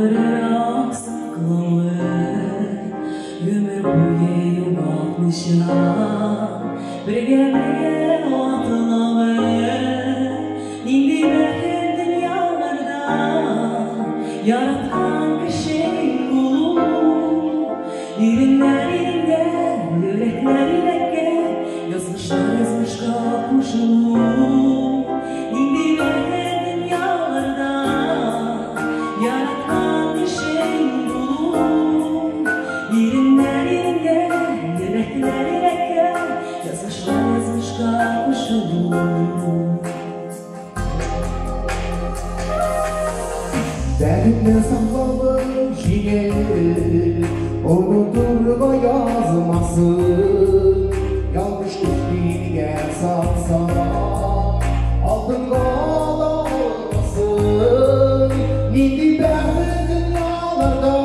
Гомерләр саклаулы, гомер буе югалтмыйча, бергә-бергә атлавы. Нинди бәхет дөньяларда яраткан кешең булу. Иреннәр иренгә, йөрәкләр йөрәккә, язмышлар язмышка кушылу. Нинди бәхет дөньяларда яраткан кешең булу. Иреннәр иренгә, йөрәкләр йөрәккә, язмышлар язмышка кушылу. Бәхетне саклавы җиңел, онытырга язмасын. Ялгыш күңелгә сатса, алтынга да алмасын. Нинди бәхет дөньяларда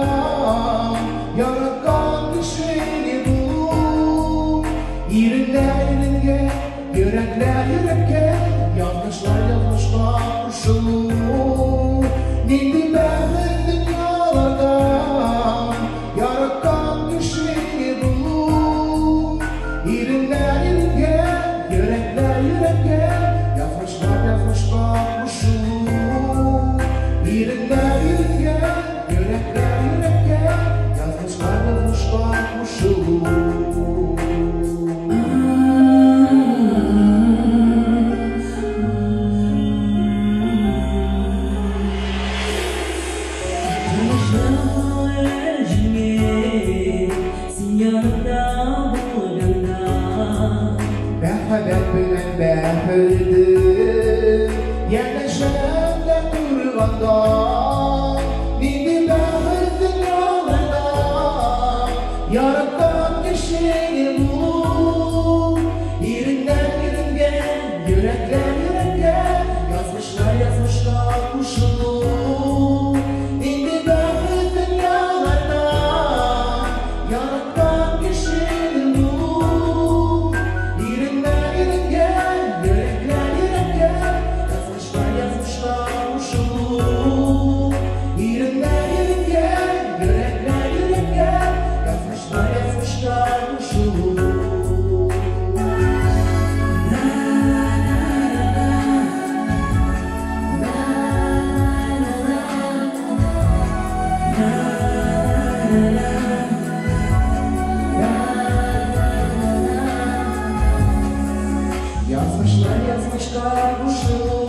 яраткан кешене булу. Иреннәр иренгә, йөрәкләр йөрәккә, язмышлар язмышка кушылу. Нинди бәхет дөньяларда яраткан кешене булу. Иреннәр иренгә, йөрәкләр йөрәккә, язмышлар язмышка кушылу. Иреннәр иренгә, йөрәкләр йөрәккә, язмышлар язмышка кушылу. Син янымда булганда, Мәхәббәт белән бәхетле янәшәмдә торганда, нинди бәхет дөньяларда яраткан кешене булу. Иреннәр иренгә, йөрәкләр йөрәккә, язмышлар язмышка кушылу. Нинди бәхет дөньяларда яраткан кешене булу. Иреннәр иренгә, йөрәкләр йөрәккә, язмышлар язмышка кушылу. Иреннәр иренгә, йөрәкләр йөрәккә, язмышлар язмышка кушылу. Язмышлар язмышка кушылу.